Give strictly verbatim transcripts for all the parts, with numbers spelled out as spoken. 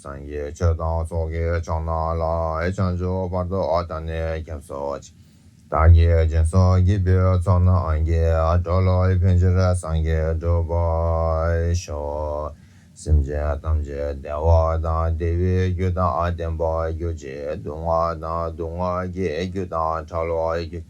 སངས་རྒྱས་ཆོས་དང་ཚོགས་ཀྱི་མཆོག་རྣམས་ལ། བྱང་ཆུབ་བར་དུ་བདག་ནི་སྐྱབས་སུ་མཆི། བདག་གིས་སྦྱིན་སོགས་བགྱིས་པའི་ཚོགས་རྣམས་ཀྱིས། འགྲོ་ལ་ཕན་ཕྱིར་སངས་རྒྱས་འགྲུབ་པར་ཤོག། སེམས་ཅན་ཐམས་ཅད་བདེ་བ་དང་བདེ་བའི་རྒྱུ་དང་ལྡན་པར་གྱུར་ཅིག། སྡུག་བསྔལ་དང་སྡུག་བསྔལ་གྱི་རྒྱུ་དང་བྲལ་བར་གྱུར།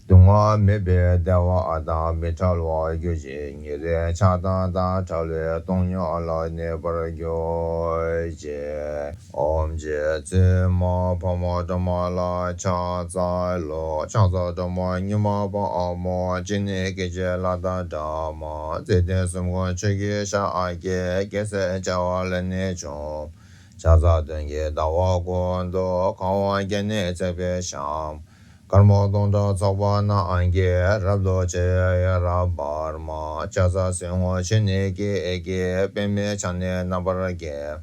སྡུག་བསྔལ་མེད་པའི་བདེ་བ་དང་མི་འབྲལ་བར་གྱུར་ཅིག། ཉེ་རིང་ཆགས་སྡང་དང་བྲལ་བའི་སྟོང་ཉིད་ལ་གནས་པར་གྱུར་ཅིག། ཨོཾ་རྗེ་བཙུན་མ་འཕགས་མ་སྒྲོལ་མ་ལ་ཕྱག་འཚལ་ལོ། ཕྱག་འཚལ་སྒྲོལ་མ་མྱུར་མ་དཔའ་མོ། སྤྱན་ནི་སྐད་ཅིག་ལ་དྭགས་འདྲ་མ། བརྩེ་ལྡན་གསུམ་མགོན་ཆུ་སྐྱེས་ཞལ་གྱི། རྒྱལ་སྲས་བྱེ་བ་ལས་ནི་བྱུང་། ཕྱག་འཚལ་སྟོན་ཀའི་ཟླ་བ་ཀུན་ཏུ། གང་བ་བརྒྱ་ནི་བརྩེགས་པའི་ཞབས། དཀར་མོ་སྟོང་ཕྲག་ཚོགས་པ་རྣམས་ཀྱིས། རབ་ཏུ་ཕྱེ་བའི་ཡ་རབས་འབར་མ། ཕྱག་འཚལ་སྲིན་མོ་ཆུ་ནི་སྐད་ཀྱིས། པདྨས་ཕྱག་ནི་རྣམ་པར་བརྒྱན།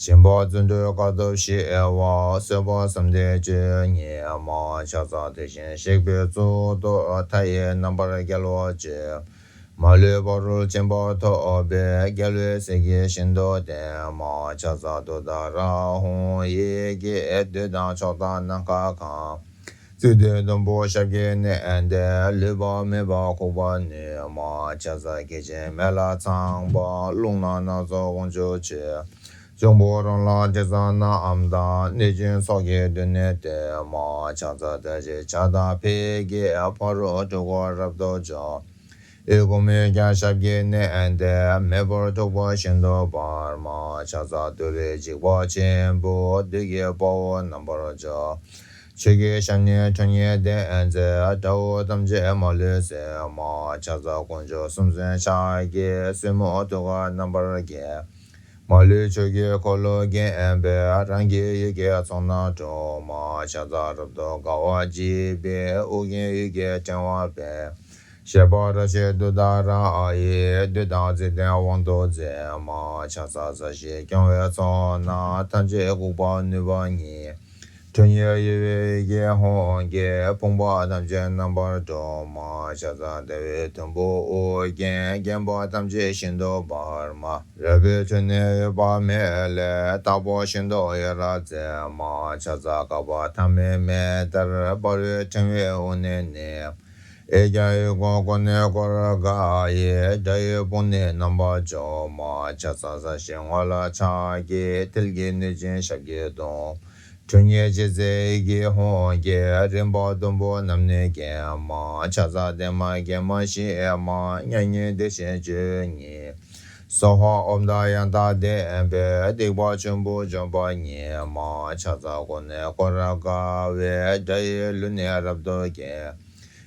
སྦྱིན་པ་བརྩོན་འགྲུས་དཀའ་ཐུབ་ཞི་བ། བཟོད་པ་བསམ་གཏན་བཅུ་གཉིས་མ། ཕྱག་འཚལ་དེ་བཞིན་གཤེགས་པའི་གཙུག་ཏོར། མཐའ་ཡས་རྣམ་པར་རྒྱལ་བ་སྤྱི། མ་ལུས་ཕ་རོལ་ཕྱིན་པ་ཐོབ་པའི། རྒྱལ་བའི་སྲས་ཀྱིས་ཤིན་ཏུ་བསྟེན་མ། ཕྱག་འཚལ་ཏུཏྟཱ་ར་ཧཱུྃ་ཡི་གེས། བདུད་དང་ཕྱོགས་དང་ནམ་མཁའ་གང་། བརྩེགས་ཏེ་བདུན་པོ་ཞབས་ཀྱིས་མནན་ཏེ། ལུས་པ་མེད་པར་ཁུག་པར་ནུས་མ། ཕྱག་འཚལ་སྐད་ཅིག་མེ་ལྷ་ཚངས་པ། རླུང་ནག་སྣ་ཚོགས་དབང་ཕྱུག་མཆོད། འབྱུང་པོ་རང་ལ་དྲི་ཟ་རྣམས་དང་། གནོད་སྦྱིན་ཚོགས་ཀྱིས་མདུན་ནས་བསྟོད་མ། ཕྱག་འཚལ་བདག་གི་ཕྱག་དང་ཕས་ཀྱིས། ཕ་རོལ་འཁྲུལ་འཁོར་རབ་ཏུ་འཇོམས། ཨེ་ཀོ་མའི་ཀྱང་ཞབས་ཀྱིས་མནན་ཏེ། མེ་འབར་འཁྲུག་པ་ཤིན་ཏུ་འབར་མ། ཕྱག་འཚལ་ཏུ་རེའི་འཇིགས་པ་ཆེན་པོ། བདུད་ཀྱི་དཔའ་བོ་རྣམ་པར་འཇོམས། ཆུ་སྐྱེས་ཞབས་ནི་ཁྲོ་གཉེར་ལྡན་མཛད། དགྲ་བོ་ཐམས་ཅད་མ་ལུས་གསོད་མ། ཕྱག་འཚལ་དཀོན་མཆོག་གསུམ་མཚོན་ཕྱག་རྒྱའི། བཙུན་མོ་ཐུགས་ཀར་རྣམ་པར་བརྒྱན། མ་ལུས་ཆོས་ཀྱི་འཁོར་ལོས་བརྒྱན་པའི། རང་གི་ཡུལ་གྱི་ཚོགས་རྣམས་སྒྲོལ་མ། ཕྱག་འཚལ་རབ་ཏུ་དགའ་བ་བརྗིད་པའི། ཨོ་རྒྱན་ཡུལ་གྱི་ཕྲེང་བ་སྤེལ། བཞད་པ་རབ་བཞད་ཏུཏྟཱ་ར་ཡིས། བདུད་དང་བརྩེགས་ལྡན་དབང་དུ་མཛད་མ། ཕྱག་འཚལ་ས་གཞི་རྐྱང་བའི་ཚོགས་རྣམས། ཐམས་ཅད་འགུགས་པར་ནུས་པ་ཉིད། ཁྲོ་གཉེར་གཡོ་བའི་ཡི་གེ་ཧཱུྃ་གིས། ཕོངས་པ་ཐམས་ཅད་རྣམ་པར་སྒྲོལ་མ། ཕྱག་འཚལ་ཟླ་བའི་དུམ་བུ་ཨོ་རྒྱན། བརྒྱན་པ་ཐམས་ཅད་ཤིན་ཏུ་འབར་མ། རལ་པའི་ཁྲོད་ནས་འོད་དཔག་མེད་ལས། རྟག་པར་ཤིན་ཏུ་འོད་རབ་མཛད་མ། ཕྱག་འཚལ་བསྐལ་པ་ཐ་མའི་མེ་ལྟར། འབར་བའི་ཕྲེང་བའི་དབུས་ནས་ནི། ཨེ་ཀྱང་འོད་ཀུན་ཀུན་ནས་བསྐོར་དགའ་ཡི། དགྲ་ཡི་དཔུང་ནི་རྣམ་པར་འཇོམས་མ། ཕྱག་འཚལ་ས་གཞིའི་ངོས་ལ་ཕྱག་གི། མཐིལ་གྱིས་གནོད་སྦྱིན་ཞབས་ཀྱིས་བརྡུང་། ཁྲོ་གཉེར་ཅན་མཛད་ཡི་གེ་ཧཱུྃ་གིས། རིམ་པ་བདུན་པོ་རྣམས་ནི་བརྒྱན་མ། ཕྱག་འཚལ་བདེ་མ་དགེ་མ་ཞི་མ། མྱ་ངན་འདས་ཞི་བཅུ་གཉིས། སྭཱ་ཧཱ་ཨོཾ་དང་ཡང་དག་ལྡན་པས། སྡིག་པ་ཆེན་པོ་འཇོམས་པ་ཉིད་མ། ཕྱག་འཚལ་དགུག་ནས་བསྐོར་དགའ་བའི། དགྲ་ཡི་ལུས་ནི་རབ་ཏུ་བརྒྱན།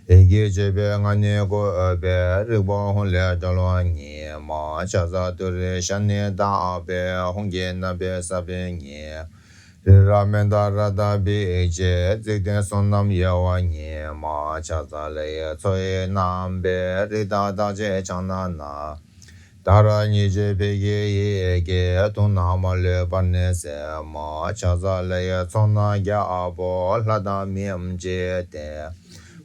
ཡི་གེ་བཅུ་པའི་ངག་ནི་བཀོད་པས། རིག་པ་ཧཱུྃ་ལས་སྒྲོལ་བ་ཉིད་མ། ཕྱག་འཚལ་ཏུ་རེའི་ཞབས་ནི་བརྡབས་པས། ཧཱུྃ་གི་རྣམ་པའི་ས་བོན་ཉིད། རི་རབ་མནྡ་ར་དང་འབིགས་བྱེད། བརྩེགས་ལྡན་གསུམ་རྣམས་གཡོ་བ་ཉིད་མ། ཕྱག་འཚལ་ལྷ་ཡི་མཚོ་ཡི་རྣམ་པའི། རི་དྭགས་རྟགས་ཅན་ཕྱག་ན་བསྣམས། ཏཱ་ར་གཉིས་བརྗོད་ཕཊ་ཀྱི་ཡི་གེས། དུག་རྣམས་མ་ལུས་པར་ནི་སེལ་མ། ཕྱག་འཚལ་ལྷ་ཡི་ཚོགས་རྣམས་རྒྱལ་པོ། ལྷ་དང་མིའམ་ཅི་ཡིས་བསྟེན།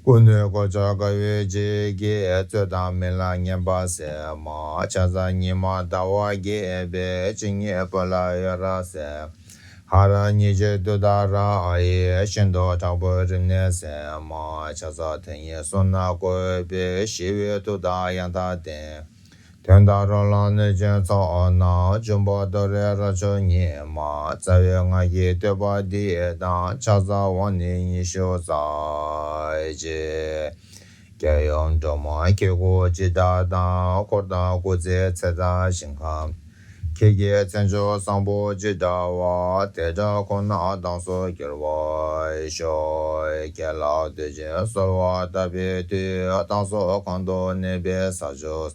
ཀུན་ནས་བསྐོར་ཕྱག་དགའ་བའི་བརྗིད་ཀྱིས། རྩོད་དང་རྨི་ལམ་ངན་པ་སེལ་མ། ཕྱག་འཚལ་ཉི་མ་ཟླ་བ་རྒྱས་པའི། སྤྱན་གཉིས་པོ་ལ་འོད་རབ་གསལ། ཧ་ར་གཉིས་བརྗོད་ཏུཏྟཱ་ར་ཡིས། ཤིན་ཏུ་དྲག་པོའི་རིམས་ནད་སེལ་མ། ཕྱག་འཚལ་དེ་ཉིད་གསུམ་རྣམས་བཀོད་པའི། ཞི་བའི་མཐུ་དང་ཡང་དག་ལྡན། གདོན་དང་རོ་ལངས་གནོད་སྦྱིན་ཚོགས་རྣམས། འཇོམས་པ་ཏུ་རེ་རབ་མཆོག་ཉིད་མ། རྩ་བའི་སྔགས་ཀྱི་བསྟོད་པ་འདི་དང་། ཕྱག་འཚལ་དབང་ནི་ཉི་ཤུ་རྩ་གཅིག། རྒྱལ་ཡུམ་སྒྲོལ་མ་ཁྱེད་སྐུ་ཇི་ལྟ་དང་། འཁོར་དང་སྐུ་ཚེའི་ཚད་དང་ཞིང་ཁམས། ཁྱེད་ཀྱི་མཚན་མཆོག་བཟང་པོ་ཇི་འདྲ་བ། དེ་འདྲ་ཁོ་ན་མདངས་སུ་གྱུར་པར་ཤོག། ཁྱེད་ལ་བསྟོད་ཅིང་གསོལ་བ་བཏབ་པའི་མཐུས། བདག་སོགས་གང་དུ་གནས་པའི་ས་ཕྱོགས།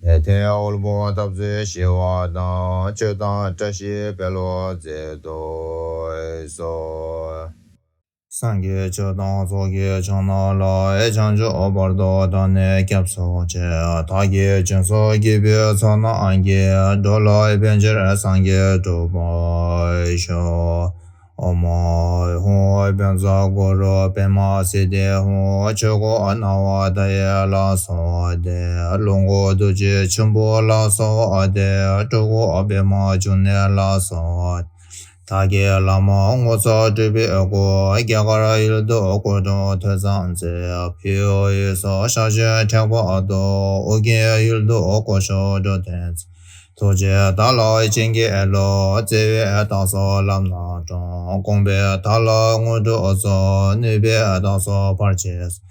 ནད་དང་དབུལ་པོ་འཐབ་རྩོད་ཞི་བ་དང་། ཆོས་དང་བཀྲ་ཤིས་འཕེལ་བར་མཛད་དུ་གསོལ། སངས་རྒྱས་ཆོས་དང་ཚོགས་ཀྱི་མཆོག་རྣམས་ལ། བྱང་ཆུབ་བར་དུ་བདག་ནི་སྐྱབས་སུ་མཆི། བདག་གིས་སྦྱིན་སོགས་བགྱིས་པའི་ཚོགས་རྣམས་ཀྱིས། འགྲོ་ལ་ཕན་ཕྱིར་སངས་རྒྱས་འགྲུབ་པར་ཤོག། ཨོཾ་ཨཱཿཧཱུྃ་བཛྲ་གུ་རུ་པདྨ་སིདྡྷི་ཧཱུྃ། ཆོས་འཁོར་སྣང་བ་མཐའ་ཡས་ལ་སོགས་ཏེ། ལོངས་སྐུ་རྡོ་རྗེ་ཆེན་པོ་ལ་སོགས་ཏེ། སྤྲུལ་སྐུ་པདྨ་འབྱུང་གནས་ལ་སོགས་ཏེ། བདག་གི་བླ་མ་ངོ་མཚར་སྤྲུལ་པའི་སྐུ། རྒྱ་གར་ཡུལ་དུ་སྐུ་འཁྲུངས་ཐོས་བསམ་མཛད། ཕྱི་དབུས་སུ་ཞལ་བཞུགས་དྲེགས་པ་དང་། ཨོ་རྒྱན་ཡུལ་དུ་སྐུ་གཤེགས་འགྲོ་དོན་མཛད། ཐུགས་རྗེ་དྭགས་ལ་བྱིན་གྱིས་རློབས། བརྩེ་བས་བདག་སོགས་ལམ་སྣ་དྲོངས། དགོངས་པས་བདག་ལ་དངོས་གྲུབ་སྩོལ། ནུས་པས་བདག་སོགས་བར་ཆད་སོལ།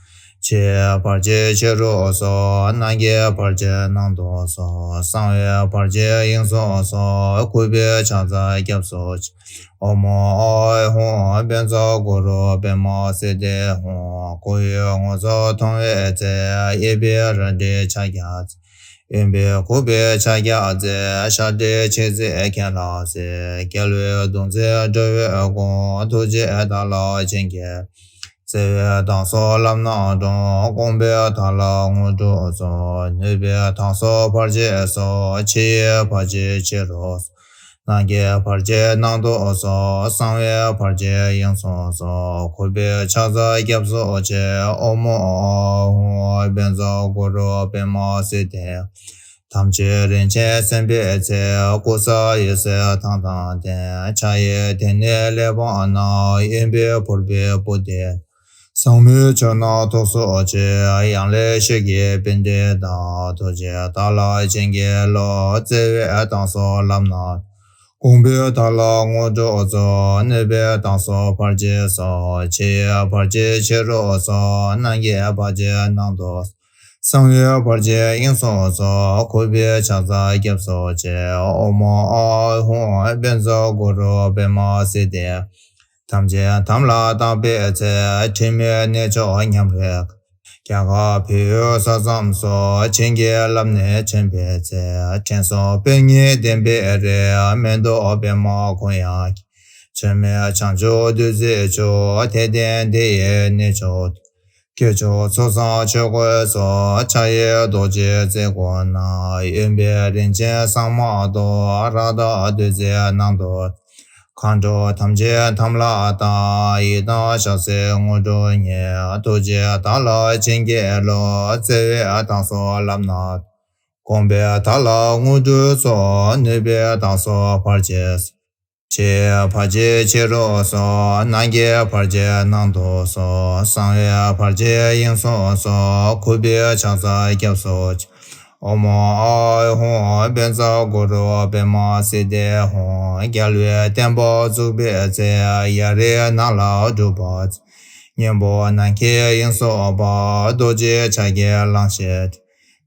ཕྱི་ཡི་བར་ཆད་ཕྱི་རུ་སོལ། ནང་གི་བར་ཆད་ནང་དུ་སོལ། གསང་བའི་བར་ཆད་དབྱིངས་སུ་སོལ། གུས་པས་ཕྱག་འཚལ་སྐྱབས་སུ་མཆི། ཨོཾ་ཨཱཿཧཱུྃ་བཛྲ་གུ་རུ་པདྨ་སིདྡྷི་ཧཱུྃ། སྐུ་ཡི་ངོ་མཚར་མཐོང་བའི་ཚེ། གཡས་པས་རལ་གྲིའི་ཕྱག་རྒྱ་མཛད། གཡོན་པས་འགུགས་པའི་ཕྱག་རྒྱ་མཛད། ཞབས་དྲུང་མཆེ་གཙིགས་གྱེན་ལ་གཟིགས། རྒྱལ་བའི་གདུང་འཛིན་འགྲོ་བའི་མགོན། ཐུགས་རྗེས་བདག་ལ་བྱིན་གྱིས། བརྩེ་བས་བདག་སོགས་ལམ་སྣ་དྲོངས། དགོངས་པས་བདག་ལ་དངོས་གྲུབ་སྩོལ། ནུས་པས་བདག་སོགས་བར་ཆད་སོལ། ཕྱི་ཡི་བར་ཆད་ཕྱི་རུ་སོལ། ནང་གི་བར་ཆད་ནང་དུ་སོལ། གསང་བའི་བར་ཆད་དབྱིངས་སུ་སོལ། གུས་པས་ཕྱག་འཚལ་སྐྱབས་སུ་མཆི། ཨོཾ་ཨཱཿཧཱུྃ་བཛྲ་གུ་རུ་པདྨ་སིདྡྷི། ཐམས་ཅད་རིན་ཆེན་སེམས་དཔའི་ཚོགས། ཀུན་བཟང་འོད་ཟེར་མདངས་དང་ལྡན། ཕྱག་གཡས་དེ་ནས་གླེགས་བམ་བསྣམས། གཡོན་པས་ཕུར་པའི་པུ་སྟི། ཟབ་མོའི་ཆོས་རྣམས་ཐུགས་སུ་ཆུད། ཡང་ལེགས་ཤེལ་གྱི་པཎྜི་ཏ། ཐུགས་རྗེས་བདག་ལ་བྱིན་གྱིས་རློབས། བརྩེ་བས་བདག་སོགས་ལམ་སྣ། དགོངས་པས་བདག་ལ་དངོས་གྲུབ་སྩོལ། ནུས་པས་བདག་སོགས་བར་ཆད་སོལ། ཕྱི་ཡི་བར་ཆད་ཕྱི་རུ་སོལ། ནང་གི་བར་ཆད་ནང་དུ། གསང་བའི་བར་ཆད་དབྱིངས་སུ་སོལ། གུས་པས་ཕྱག་འཚལ་སྐྱབས་སུ་མཆི། ཨོཾ་ཨཱཿཧཱུྃ་བཛྲ་གུ་རུ་པདྨ་སིདྡྷི། དམ་ཅན་དམ་ལ་བཏགས་པའི་ཚེ། དྲི་མེད་གནས་མཆོག་ཉམས་རེ། རྒྱ་གར་བོད་ཡུལ་ས་མཚམས་སུ། བྱིན་གྱིས་བརླབས་ནས་བྱོན་པའི་ཚེ། དྲན་གསོ་དཔེ་རྙིང་བདེན་པའི་རིགས། མེ་ཏོག་པདྨ་ཁོད་ཡངས་ཀྱི། བྱོན་མེད་བྱང་ཆུབ་བདུད་རྩིའི་ཆུ། དད་ལྡན་དེ་ཡི་གནས་མཆོག་ཏུ། དཀོན་མཆོག་ཚུལ་བཟང་ཆོས་གོས་སོགས། ཕྱག་གཡས་རྡོ་རྗེ་རྩེ་དགུ་ན། གཡོན་པས་རིན་ཆེན་གསང་མ་དང་། རཀྟ་བདུད་རྩིའི་ནང་དུ། མཁའ་འགྲོ་ཐམས་ཅད་དམ་ལ་བཏགས། ཡི་དམ་ཞལ་གསེར་དངོས་གྲུབ་བརྙེས། ཐུགས་རྗེས་བདག་ལ་བྱིན་གྱིས་རློབས། བརྩེ་བས་བདག་སོགས་ལམ་སྣ། དགོངས་པས་བདག་ལ་དངོས་གྲུབ་སྩོལ། ནུས་པས་བདག་སོགས་བར་ཆད་སོལ། ཕྱི་ཡི་བར་ཆད་ཕྱི་རུ་སོལ། ནང་གི་བར་ཆད་ནང་དུ་སོལ། གསང་བའི་བར་ཆད་དབྱིངས་སུ་སོལ། གུས་པས་ཕྱག་འཚལ་སྐྱབས་སུ་མཆི། ཨོཾ་ཨཱཿཧཱུྃ་བཛྲ་གུ་རུ་པདྨ་སིདྡྷི་ཧཱུྃ། རྒྱལ་བའི་བསྟན་པ་འཛུགས་པའི་ཚེ། ཡར་རི་ནགས་ལ་སྒྲུབ་པ་མཛད། སྙིང་པོ་ནམ་མཁའི་དབྱིངས་སུ་འབར། རྡོ་རྗེ་འཆང་གི་ལམ་ཞིག་བསྟན།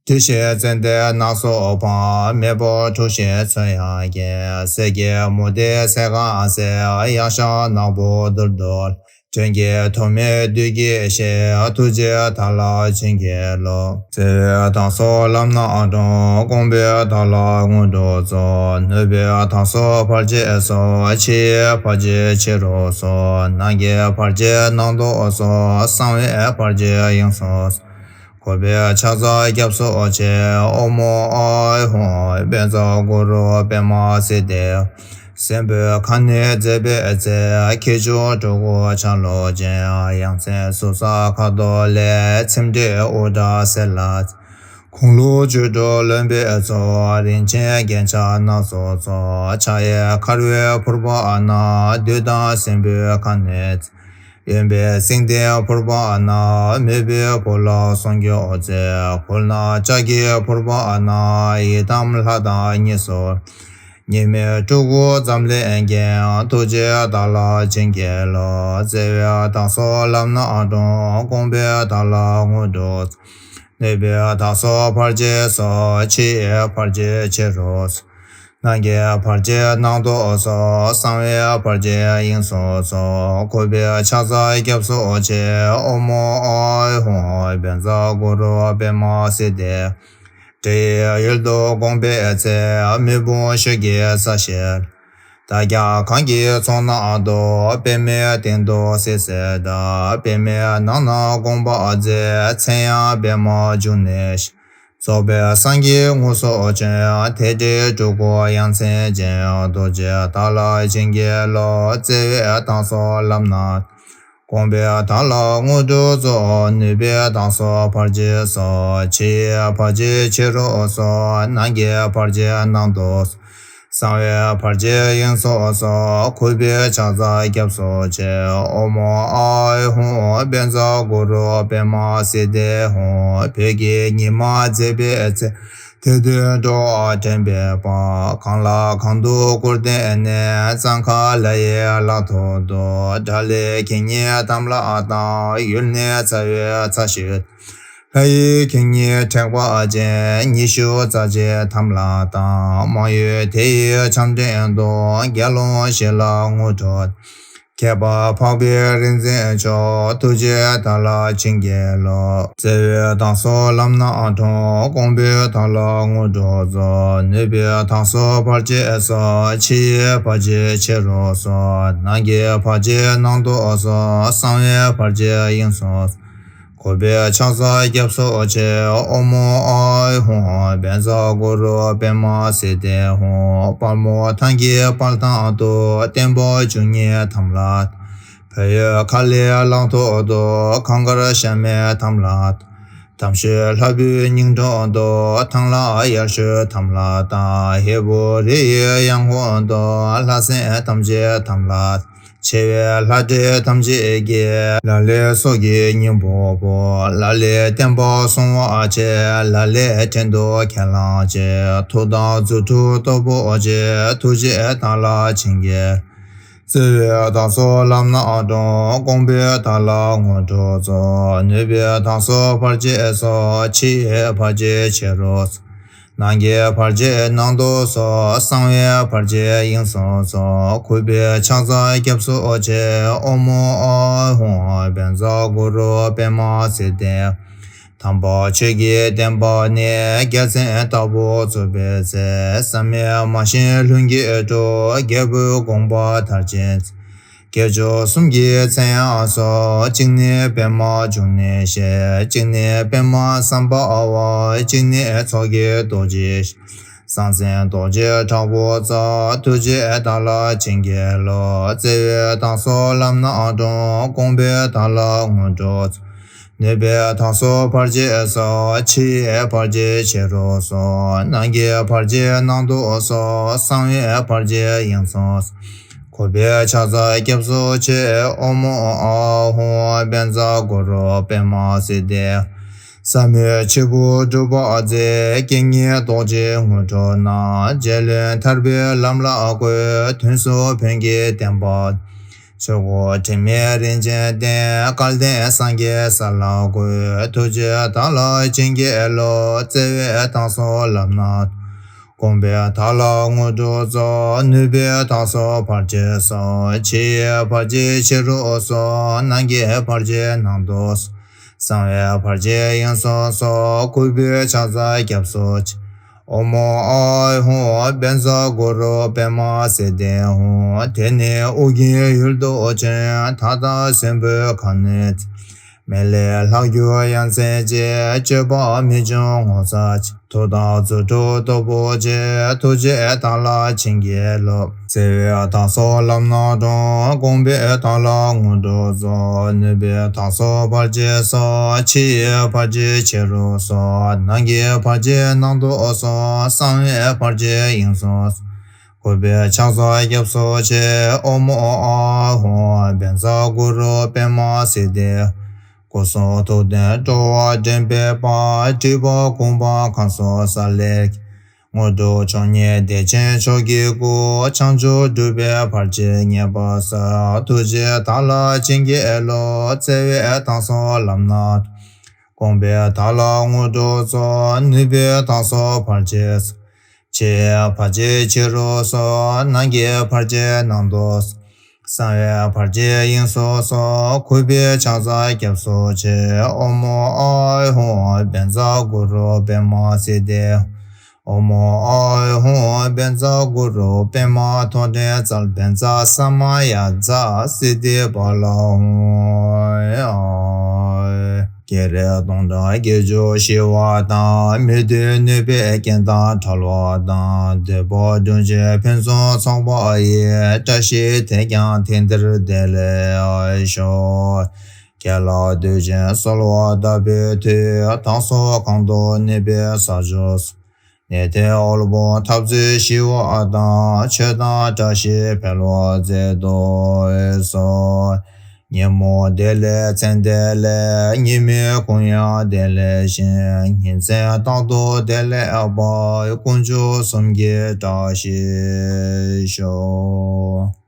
དེ་བཞིན་ཙན་དན་ནགས་སུ་འཕངས། མེ་ཏོག་འཁྲུགས་ཤིང་ཚོན་གཡོགས་བརྒྱན། གསེར་གྱི་མུ་ཏིག་གསེར་གང་ཟེར། གཡག་ཞང་ནག་པོ་རྡུལ་དུ། དོན་གྱི་ཐོགས་མེད་བདུད་ཀྱི་གཤེད། ཐུགས་རྗེས་བདག་ལ་བྱིན་གྱིས་རློབས། བརྩེ་བས་བདག་སོགས་ལམ་སྣ་དྲོངས། དགོངས་པས་བདག་ལ་དངོས་གྲུབ་སྩོལ། ནུས་པས་བདག་སོགས་བར་ཆད་སོལ། ཕྱི་ཡི་བར་ཆད་ཕྱི་རུ་སོལ། ནང་གི་བར་ཆད་ནང་དུ་སོལ། གསང་བའི་བར་ཆད་དབྱིངས་སུ་སོལ། གུས་པས་ཕྱག་འཚལ་སྐྱབས་སུ་མཆི། ཨོཾ་ཨཱཿཧཱུྃ་བཛྲ་གུ་རུ་པདྨ་སིདྡྷི། སྲིན་པོའི་ཁ་གནོན་མཛད་པའི་ཚེ། ཁྱེའུ་ཆུང་ཕྲུ་གུ་ཆ་ལུགས་ཅན། ཡ་མཚན་ཟུར་ས་ཁ་དོག་ལེགས། ཚེམས་དྲུབ་དབུ་སྐྲ་སེར་ལ་ཚེར། དགུང་ལོ་བཅུ་དྲུག་ལོན་པའི་ཚོགས། རིན་ཆེན་རྒྱན་ཆ་སྣ་ཚོགས་ཚོགས། ཕྱག་གཡས་འཁར་བའི་ཕུར་པ་བསྣམས། བདུད་དང་སྲིན་པོའི་ཁ་གནོན་མཛད། གཡོན་པས་སེང་ལྡེང་ཕུར་པ་བསྣམས། མོས་པའི་བུ་ལ་སྲུང་སྐྱོབ་མཛད། གུར་ནག་ལྕགས་ཀྱི་ཕུར་པ་བསྣམས། ཡི་དམ་ལྷ་དང་གཉིས་སུ། ཉི་མའི་སྤྲུལ་སྐུ་འཛམ་གླིང་རྒྱན། ཐུགས་རྗེས་བདག་ལ་བྱིན་གྱིས་རློབས། བརྩེ་བས་བདག་སོགས་ལམ་སྣ་དྲོངས། དགོངས་པས་བདག་ལ་དངོས་གྲུབ། ནུས་པས་བདག་སོགས་བར་ཆད་སོལ། ཕྱི་ཡི་བར་ཆད་ཕྱི་རུ་སོལ། ནང་གི་བར་ཆད་ནང་དུ་སོལ། གསང་བའི་བར་ཆད་དབྱིངས་སུ་སོལ། གུས་པས་ཕྱག་འཚལ་སྐྱབས་སུ་མཆི། ཨོཾ་ཨཱཿཧཱུྃ་བཛྲ་གུ་རུ་པདྨ་སིདྡྷི། འདྲེ་ཡི་ཡུལ་དུ་དགོངས་པའི་ཚེ། མེ་དཔུང་ཤོད་ཀྱི་ས་གཞི། དར་དཀར་གངས་ཀྱི་ཚོགས་ནང་དུ། པདྨའི་སྟེང་དུ་བསིལ་ཟེར་གདའ། པདྨའི་ནང་ན་དགོངས་པ་མཛད། མཚན་ཡང་པདྨ་འབྱུང་གནས་ཤིང་། རྫོགས་པའི་སངས་རྒྱས་དངོས་སུ་བྱོན། དེ་འདྲའི་སྤྲུལ་སྐུ་ཡ་མཚན་ཅན། རྡོ་རྗེ་དར་ལ་བྱིན་གྱིས་རློབས། བརྩེ་བས་བདག་སོགས་ལམ་སྣ། དགོངས་པའི་བདག་ལ་དངོས་གྲུབ་སྩོལ། ནུས་པས་བདག་སོགས་བར་ཆད་སོལ། ཕྱི་ཡི་བར་ཆད་ཕྱི་རུ་སོལ། ནང་གི་བར་ཆད་ནང་དུ་སོལ། གསང་བའི་བར་ཆད་དབྱིངས་སུ་སོལ། གུས་པས་ཕྱག་འཚལ་སྐྱབས་སུ་མཆི། ཨོཾ་ཨཱཿཧཱུྃ་བཛྲ་གུ་རུ་པདྨ་སིདྡྷི་ཧཱུྃ། བོད་ཀྱི་ཉི་མ་མཛད་པའི་ཚེ། དེ་དུས་འགྲོ་བ་འདྲེན་པའི་དཔལ། གང་ལ་གང་འདུལ་སྐུར་བསྟན་ནས། གཙང་ཁ་ལྷ་ཡི་ལག་ཏུ་གཏོགས། དགྲ་ལྷའི་དགེ་བསྙེན་དམ་ལ་བཏགས། ཡུལ་ནི་རྩ་བའི་ས་གཞི། ལྷ་ཡི་དགེ་བསྙེན་དྲེགས་པ་ཅན། ཉི་ཤུ་རྩ་གཅིག་དམ་ལ་བཏགས། མང་ཡུལ་དེ་ཡི་བྱང་འདྲེན་དུ། དགེ་སློང་བཞི་ལ་དངོས་གྲུབ། མཁས་པ་འཕགས་པའི་རིག་འཛིན་མཆོག། ཐུགས་རྗེས་བདག་ལ་བྱིན་གྱིས་རློབས། བརྩེ་བས་བདག་སོགས་ལམ་སྣ་དྲོངས། དགོངས་པས་བདག་ལ་དངོས་གྲུབ་སྩོལ། ནུས་པས་བདག་སོགས་བར་ཆད་སོལ། ཕྱི་ཡི་བར་ཆད་ཕྱི་རུ་སོལ། ནང་གི་བར་ཆད་ནང་དུ་སོལ། གསང་བའི་བར་ཆད་དབྱིངས་སུ་སོལ། གུས་པས་ཕྱག་འཚལ་སྐྱབས་སུ་མཆི། ཨོཾ་ཨཱཿཧཱུྃ་བཛྲ་གུ་རུ་པདྨ་སིདྡྷི་ཧཱུྃ། དཔལ་མོ་ཐང་གི་དཔལ་ཐང་དུ། བརྟན་པོ་བཅུ་གཉིས་དམ་ལ། བོད་ཡུལ་ཁ་ལའི་ལག་ཏུ་གཏོགས། གངས་དཀར་ཤ་མེད་དམ་ལ། དམ་ཆོས་ལྷ་བུའི་སྙིང་དྲུང་དུ། ཐང་ལྷ་ཡར་ཞུ་དམ་ལ་བཏགས། ཧས་པོ་རི་ཡི་ཡང་ཁོངས་སུ། ལྷ་སྲིན་ཐམས་ཅད་དམ་ལ། ཆེ་བའི་ལྷ་འདྲེ་ཐམས་ཅད་ཀྱིས། ལ་ལས་སྲོག་གི་སྙིང་པོ་ཕོག། ལ་ལས་བསྟན་པ་སྲུང་བ་ཆེ། ལ་ལས་བྲན་དུ་ཁས་བླངས་ཆེ། མཐུ་དང་རྫུ་འཕྲུལ་སྟོབས་པོ་ཆེ། ཐུགས་རྗེས་བདག་ལ་བྱིན་གྱིས། བརྩེ་བས་བདག་སོགས་ལམ་སྣ་དྲོངས། དགོངས་པས་བདག་ལ་དངོས་གྲུབ་སྩོལ། ནུས་པས་བདག་སོགས་བར་ཆད་སོལ། ཕྱི་ཡི་བར་ཆད་ཕྱི་རུ་སོལ། ནང་གི་བར་ཆད་ནང་དུ་སོལ། གསང་བའི་བར་ཆད་དབྱིངས་སུ་སོལ། གུས་པས་ཕྱག་འཚལ་སྐྱབས་སུ་མཆི། ཨོཾ་ཨཱཿཧཱུྃ་བཛྲ་གུ་རུ་པདྨ་སིདྡྷི། དམ་པ་ཆོས་ཀྱི་བསྟན་པ་ནི། རྒྱལ་མཚན་ལྟ་བུ་རྫོགས་པའི་ཚེ། བསམ་ཡས་མ་བཞེངས་ལྷུན་གྱིས་གྲུབ། རྒྱལ་པོའི་དགོངས་པ་མཐར་ཕྱིན་ཚེ། དགེ་སྦྱོར་གསུམ་གྱི་མཚན་ཡང་སོགས། གཅིག་ནི་པདྨ་འབྱུང་གནས་ཞེས། གཅིག་ནི་པདྨ་སམྦྷ་ཝ། གཅིག་ནི་མཚོ་སྐྱེས་རྡོ་རྗེ་ཞེས། གསང་མཚན་རྡོ་རྗེ་དྲག་པོ་རྩལ། ཐུགས་རྗེས་བདག་ལ་བྱིན་གྱིས་རློབས། བརྩེ་བས་བདག་སོགས་ལམ་སྣ་དྲོངས། དགོངས་པས་བདག་ལ་དངོས་གྲུབ། ནུས་པས་བདག་སོགས་བར་ཆད་སོལ། ཕྱི་ཡི་བར་ཆད་ཕྱི་རུ་སོལ། ནང་གི་བར་ཆད་ནང་དུ་སོལ། གསང་བའི་བར་ཆད་དབྱིངས་སུ་སོལ། གུས་པས་ཕྱག་འཚལ་སྐྱབས་སུ་མཆི། ཨོཾ་ཨཱཿཧཱུྃ་བཛྲ་གུ་རུ་པདྨ་སིདྡྷི། ཟབ་མོའི་ཆོས་པོ་སྒྲུབ་པར་མཛད། རྐྱེན་ངན་ཟློག་ཅིང་དངོས་གྲུབ་གནང་། རྗེ་བློན་ཐར་པའི་ལམ་ལ་བཀོད། དུས་གསུམ་བོན་གྱི་བསྟན་པ། ཆོས་སྐུ་དྲི་མེད་རིན་ཆེན་ལྡན། སྐལ་ལྡན་སངས་རྒྱས་ས་ལ་འགོད། ཐུགས་རྗེས་བདག་ལ་བྱིན་གྱིས་རློབས། བརྩེ་བས་བདག་སོགས་ལམ་སྣ། དགོངས་པས་བདག་ལ་དངོས་གྲུབ་སྩོལ། ནུས་པས་བདག་སོགས་བར་ཆད་སོལ། ཕྱི་ཡི་བར་ཆད་ཕྱི་རུ་སོལ། ནང་གི་བར་ཆད་ནང་དུ་སོལ། གསང་བའི་བར་ཆད་དབྱིངས་སུ་སོལ། གུས་པས་ཕྱག་འཚལ་སྐྱབས་སུ་མཆི། ཨོཾ་ཨཱཿཧཱུྃ་བཛྲ་གུ་རུ་པདྨ་སིདྡྷི་ཧཱུྃ། དེ་ནས་ཨོ་རྒྱན་ཡུལ་དུ་བྱོན། མཐའ་དག་སྲིན་པོའི་ཁ་གནོན་མཛད། མི་ལས་ལྷག་གྱུར་ཡ་མཚན་ཅན། སྤྱོད་པ་མི་འབྱུང་ངོ་མཚར་ཆེ། མཐུ་དང་རྫུ་འཕྲུལ་སྟོབས་པོ་ཆེ། ཐུགས་རྗེས་བདག་ལ་བྱིན་གྱིས་རློབས། བརྩེ་བས་བདག་སོགས་ལམ་སྣ་དྲོངས། དགོངས་པས་བདག་ལ་དངོས་གྲུབ་སྩོལ། ནུས་པས་བདག་སོགས་བར་ཆད་སོལ། ཕྱི་ཡི་བར་ཆད་ཕྱི་རུ་སོལ། ནང་གི་བར་ཆད་ནང་དུ་སོལ། གསང་བའི་བར་ཆད་དབྱིངས་སུ་སོལ། གུས་པས་ཕྱག་འཚལ་སྐྱབས་སུ་མཆི། ཨོཾ་ཨཱཿཧཱུྃ་བཛྲ་གུ་རུ་པདྨ་སིདྡྷི། སྐུ་གསུང་ཐུགས་ལྡན་འགྲོ་བ་འདྲེན་པའི་དཔལ། སྒྲིབ་པ་ཀུན་སྤངས་ཁམས་གསུམ་ས་ལེར། དངོས་གྲུབ་མཆོག་བརྙེས་བདེ་ཆེན་མཆོག་གི་སྐུ། བྱང་ཆུབ་སྒྲུབ་པའི་བར་ཆད་ངེས་པར་སེལ། ཐུགས་རྗེས་བདག་ལ་བྱིན་གྱིས་རློབས། བརྩེ་བས་བདག་སོགས་ལམ་སྣ། དགོངས་པས་བདག་ལ་དངོས་གྲུབ་སྩོལ། ནུས་པས་བདག་སོགས་བར་ཆད་སོལ། ཕྱི་ཡི་བར་ཆད་ཕྱི་རུ་སོལ། ནང་གི་བར་ཆད་ནང་དུ་སོལ། གསང་བའི་བར་ཆད་དབྱིངས་སུ་སོལ། གུས་པས་ཕྱག་འཚལ་སྐྱབས་སུ་མཆི། ཨོཾ་ཨཱཿཧཱུྃ་བཛྲ་གུ་རུ་པདྨ་སིདྡྷི། ཨོཾ་ཨཱཿཧཱུྃ་བཛྲ་གུ་རུ་པདྨ་ཐོད་ཕྲེང་རྩལ་ཕྲེང་རྩལ་ས་མ་ཡ་རྩལ་སིདྡྷི་ཕ་ལ་ཧཱུྃ། ཀྱེ་རེ་སྟོང་ཕྲག་བརྒྱད་ཅུ་ཞི་བ་དང་། མི་མཐུན་ནུས་པའི་རྐྱེན་དང་བྲལ་བ་དང་། འདོད་པ་སྒྲོན་ཆེན་ཕུན་སུམ་ཚོགས་པ་ཡི། བཀྲ་ཤིས་དེས་ཀྱང་དེང་འདིར་བདེ་ལེགས་ཤོག །དགེ་ལེགས་དུས་ཆེན་གསོལ་བ་བཏབ་པའི་མཐུས། བདག་སོགས་གང་དུ་གནས་པའི་ས་ཕྱོགས་སུ། ནད་དེ་དབུལ་པོ་འཐབ་རྩོད་ཞི་བ་དང་། ཆོས་དང་བཀྲ་ཤིས་འཕེལ་བར་མཛད་དུ་གསོལ། ཉིན་མོ་བདེ་ལེགས་མཚན་བདེ་ལེགས། ཉི་མའི་གུང་ཡང་བདེ་ལེགས་ཤིང་། ཉིན་མཚན་རྟག་ཏུ་བདེ་ལེགས་པ། དཀོན་མཆོག་གསུམ་གྱི་བཀྲ་ཤིས་ཤོག །